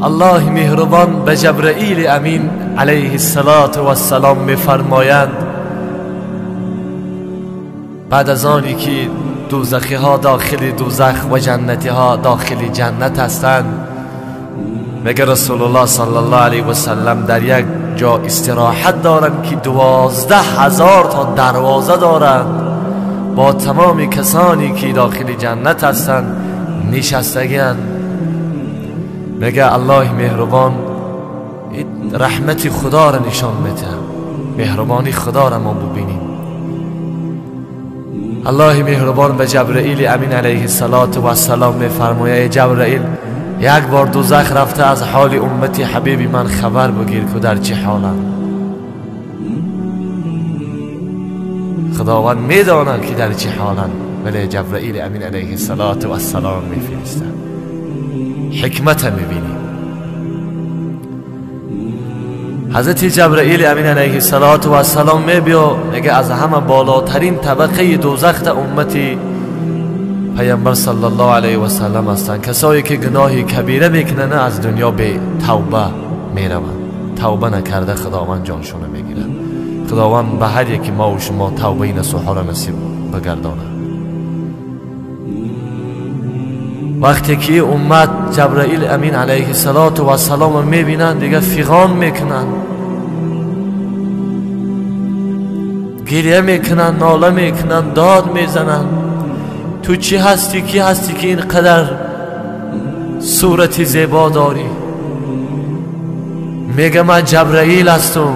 الله مهربان به جبرئیل امین علیه الصلاة والسلام میفرمایند بعد از آنی که دوزخی ها داخل دوزخ و جنتی ها داخل جنت هستند، میگه رسول الله صلی الله علیه و سلم در یک جا استراحت دارند که 12,000 تا دروازه دارند، با تمام کسانی که داخل جنت هستند نشستگی‌اند. میگه الله مهربان رحمت خدا را نشان میده، مهربانی خدا را ما ببینیم. الله مهربان به جبرئیل امین علیه الصلاة والسلام میفرماید ای جبرئیل، یک بار دوزخ رفته از حال امت حبیب من خبر بگیر که در چه حالند. خداوند میداند که در چه حالند، ولی جبرئیل امین علیه الصلاة والسلام میفرستد. حکمت میبینیم. حضرت جبرئیل امین علیه الصلاة والسلام میبیا میگه از همه بالاترین طبقه دوزخ امتی پیامبر صلی الله علیه و سلم هستند، کسایی که گناه کبیره میکنن از دنیا به توبه میروند، توبه نکرده خداوند جانشون میگیره. خداوند به هر یکی ما و شما توبه نصوحه را نصیب بگردانه. وقتی که امت جبرئیل امین علیه الصلاة والسلام میبینن دیگه فیغان میکنن، گریه میکنن، ناله میکنن، داد میزنن. تو چی هستی؟ کی هستی که اینقدر صورت زیبا داری؟ میگه من جبرئیل هستم.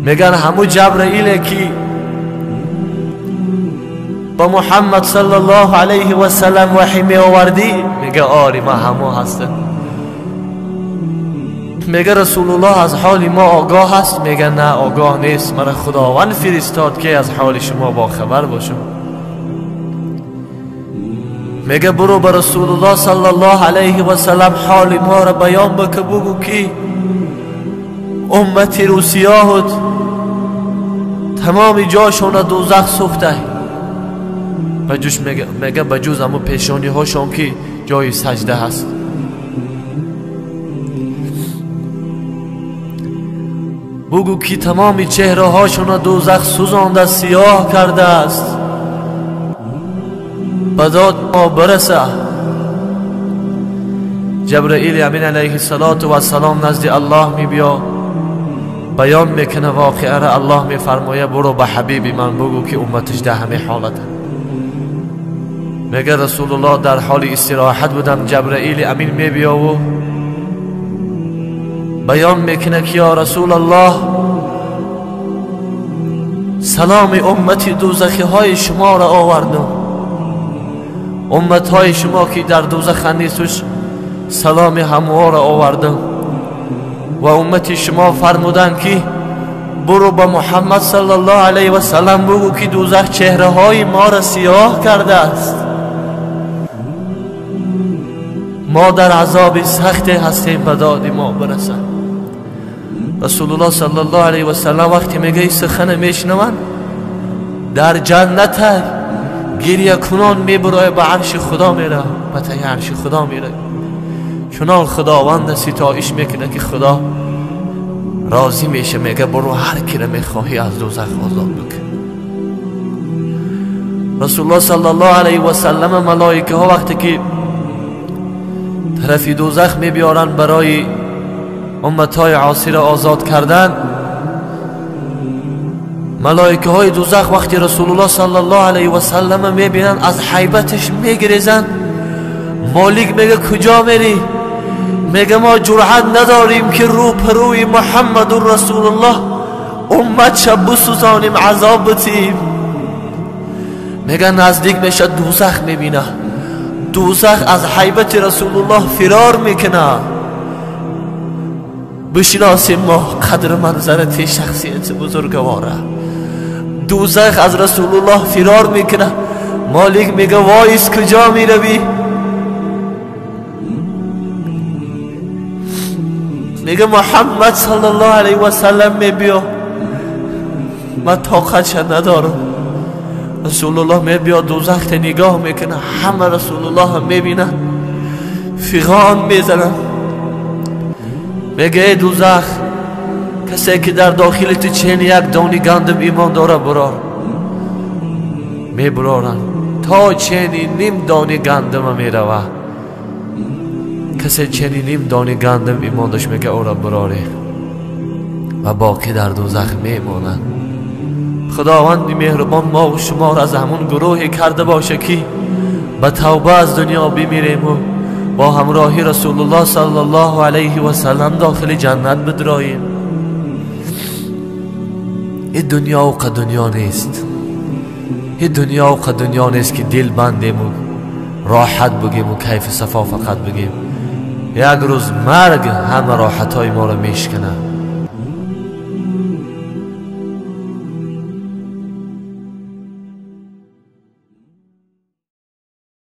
میگن همو جبرئیله که با محمد صلی الله علیه و سلم وحی می آوردی؟ میگه آری من همو هستم. میگه رسول الله از حال ما آگاه هست؟ میگه نه آگاه نیست، مرا خداوند فرستاد که از حال شما با خبر باشم. میگه برو به رسول الله صلی الله علیه و سلم حال ما را بیان بکن، بگو که امت روسیاهت تمام جاشون دوزخ سوخته. بجوش میگه بجوز همون پیشانی هاشون که جای سجده هست. بگو که تمام چهره هاشون دوزخ سوزانده سیاه کرده است، به داد ما برسه. جبرئیل امین علیه الصلاة والسلام نزد الله می بیا بیان میکنه واقعه را. الله میفرمایه برو به حبیب من بگو که امتش در همه حالت. میگه رسول الله در حال استراحت بودم، جبرئیل امین می بیا و بیان میکنه که یا رسول الله سلام امت دوزخی های شما را آوردم، امت های شما که در دوزخ نیستش سلام همه را آوردم و امت شما فرمودند که برو به محمد صلی الله علیه و سلم بگو که دوزخ چهره های ما را سیاه کرده است، ما در عذاب سخت هستیم، به داد ما برسد. رسول الله صلی الله علیه و سلم وقتی میگه این سخن میشنون در جنت گریه کنان میبرای به عرش خدا میره، به ته عرش خدا میره، چنان خداوند ستایش میکنه که خدا راضی میشه. میگه برو هر کی را میخواهی از دوزخ آزاد بکن. رسول الله صلی الله علیه و سلم ملائکه ها وقتی که طرف دوزخ میبیارن برای امتهای عاصی را آزاد کردن، ملائکه های دوزخ وقتی رسول الله صلی الله علیه و سلم میبینن از حیبتش میگریزن. مالک میگه کجا میری؟ میگه ما جرأت نداریم که رو پروی محمد رسول الله امت شب بسوزانیم عذاب بتیم. میگه نزدیک میشه دوزخ میبینه، دوزخ از حیبت رسول الله فرار میکنه. بشناسیم ما قدر منظرت شخصیت بزرگواره. دوزخ از رسول الله فرار میکنه. مالک میگه وایس کجا میروی؟ میگه محمد صلی الله علیه و سلم میبیا، من طاقتش ندارم، رسول الله میبیا دوزخ نگاه میکنه، همه رسول الله هم میبینن، فغان میزنن، میگه ای دوزخ، کسی که در داخل تو چین یک دانی گندم ایمان داره برار. میبرارن تا چینی نیم دانی گندم میروه. کسی چینی نیم دانی گندم ایمان داشت میگه او را براره و باقی در دوزخ میمانند. خداوند مهربان ما و شما را از همون گروهی کرده باشه که به توبه از دنیا بمیریم و با همراهی رسول الله صلی الله علیه و سلم داخل جنت بدراییم. این دنیا و دنیا نیست، این دنیا و دنیا نیست که دل بندیم و راحت بگیم و کیف صفا فقط بگیم. یک روز مرگ همه راحت های ما را میشکنه.